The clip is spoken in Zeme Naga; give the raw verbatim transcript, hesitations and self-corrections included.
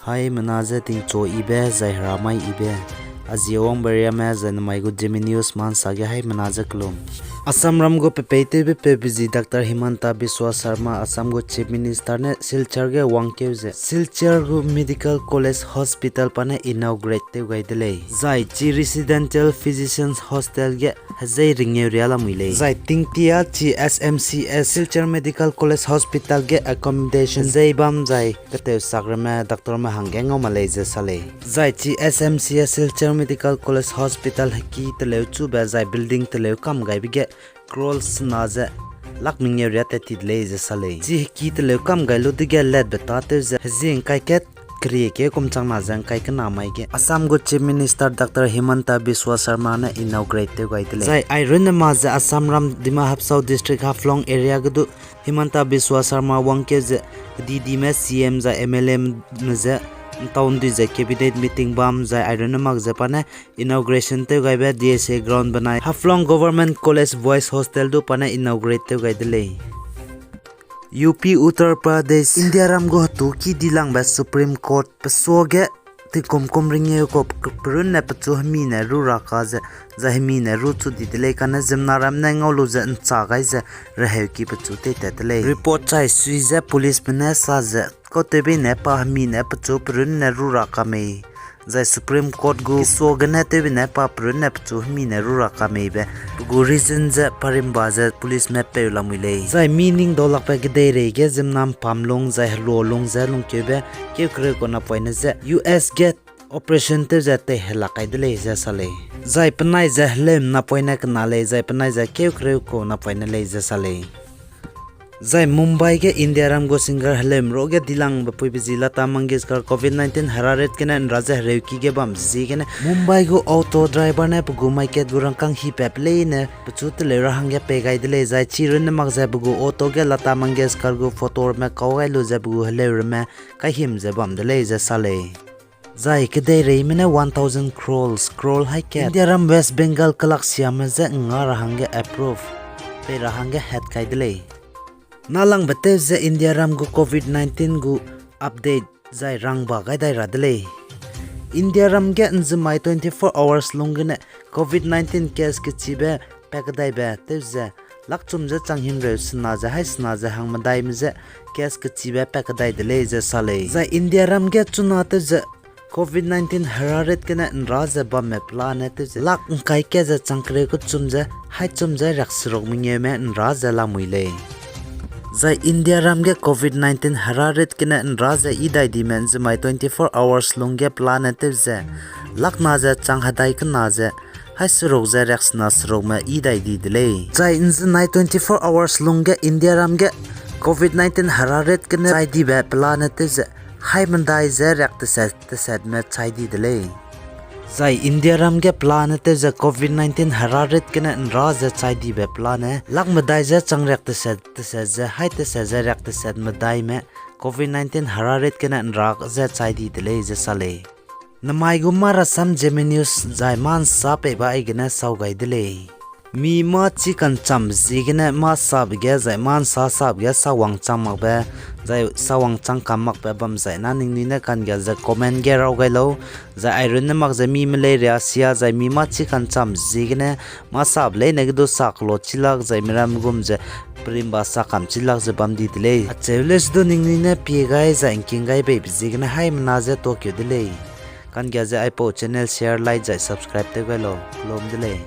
Haimena je tingchu ibe, zai heramai ibe. Azi wangbe riame zai namai gu Zeme News ma nsa ge haimena je kelum. Assamram gu pepeitewbe peubezi Doctor Himanta Biswa Sarma, Assam gu Chief Minister ne Silchar ge wangkeu ze Silchar gu Medical College Hospital pa ne inaugurate tew gai de lei. Zai chi Residential Physicians Hostel ge hezei ringeu ria lamui lei. Zai tingtia chi S M C S Silchar Medical College Hospital ge accommodation hezei bam zai ketew sak ramme doctorme hangge ngau ma lei ze sa lei. Zai chi S M C S Silchar Medical College Hospital heki teleu chube zai building teleu kam gaibe ge crore sena ze lakh mengeu ria tat ti de lei ze sa lei. Chi heki teleu kam gai lu dege letbe tâtew ze hezi ngkai kat kerie keu kum changna ze ngkai kena mai ge Assam gu Chief Minister Doctor Himanta Biswa Sarma ne inaugurate tew gai de lei. Zai airunne mak ze Assamram Dima Hasao District Haflong area ge du Himanta Biswa Sarma wangkeu ze kedidime C M zai M L Ame ze ntau ndui ze cabinet meeting bam zai airunne mak ze pa ne inauguration tew gaibe D S A ground benai Haflong Government College Boys Hostel du pa ne inaugurate tew gai de lei. U P Uttar Pradesh, Indiaram gu hetu ki dilangbe Supreme Court pesuage tingkum kum ringeu kau perunne pechu hemi ne ru ra ka ze, zai hemi ne ru chu di de lei kane ziemmenaram ne ngau lu ze nchâ gai ze reheuki pechu teitat de lei. Report chai sui ze policeme ne sa ze kautewbei ne pa hemi ne pechu perunne ru ra ka mei. Zai Supreme Court gu pesuagene tewbe ne pa perunne pechu hemi ne ru ra ka meibe pe gu reason ze parimba ze policeme peu lamui lei. Zai mi ning daulakbe kedeirei ge ziemmena mpam lung zai helualung ze lungkeube keu kereu kau napoine ze U S ge operation tew ze teihelak kai de lei ze sa lei. Zai penai ze heleum napoine kena lei, zai penai ze keu kereu kau napoine lei ze sa lei. Zai Mumbai ge Indiaram gu singer heleum ruage dilangbe puibe zi Lata Mangeshkar covid nineteen herarit gene nra ze hereuki ge bam ziegene Mumbai gu auto driver ne pe gu mai kat gu rangkâng hipat pe leine pechu teleu ra hangge pei gai de lei, zai chi runne mak ze pe gu auto ge Lata Mangeshkar gu photo ramme kau gai lu ze pe gu heleu ramme kaihim ze bam de lei ze sa lei. Zai kedeireime ne one thousand crores, crore hai kat Indiaram West Bengal kelaksiame je nga ra hangge approve pei ra hangge hat kai de lei. Nâlangbe tew ze Indiaram gu covid nineteen gu update zai rangba gai dai ra de lei. Indiaram ge nzemai twenty-four hours lung gene covid nineteen case kechibe pakedaibe tew ze lakchum ze changhimreu sena ze hai sena ze hangmedaime je case kechibe pakedai de lei ze sa lei. Zai Indiaram ge chuna tew ze covid nineteen herarit gene nra ze bamme pelane tew ze lakh ngkai kat ze chang kereu kechum ze hai chum ze riakseruk mengeume nra ze lamui lei. Zai Indiaram ge covid nineteen herarit gene nra ze yi dai dime nzemai twenty-four hours lung ge pelane tew ze lakh na ze chang hedai kena ze hai seruk ze riaksena serukme yi dai di de lei. Zai nzenai twenty-four hours lung ge Indiaram ge covid nineteen herarit gene chai dibe pelane tew ze haimedai ze riak teset tesetme chai di de lei. Zai Indiaram ge pelane tew ze covid nineteen herarit gene nra ze chai dibe pelane lakh medai ze chang riak teset teset ze hai teset ze riak teset medaime covid nineteen herarit gene nra ze chai di de lei ze sa lei. Namai gu mâ rasam Zeme News zai mâ nsa peiba aigene sau gai de lei. Mi mâ chî kancham ziegene mâ sabe ge zai mâ nsa sabe ge sawangchang makbe, zai sawangchang kam makbe bam zai na ningnui ne kanggia ze comment ge raw gai lau, zai airunne mak ze mi melei riasia zai mi mâ chî kancham ziegene mâ sabe leine ge du sa kelo chilak zai miram gum ze perimba sa kam chilak ze bam di de lei. Acheu lei sedu ningnui ne pie gai zai ngking gai beibe ziegene haimena ze tuakeu de lei. Kanggia ze aipau channel share, like zai subscribe tew gai lau. Kelum de lei.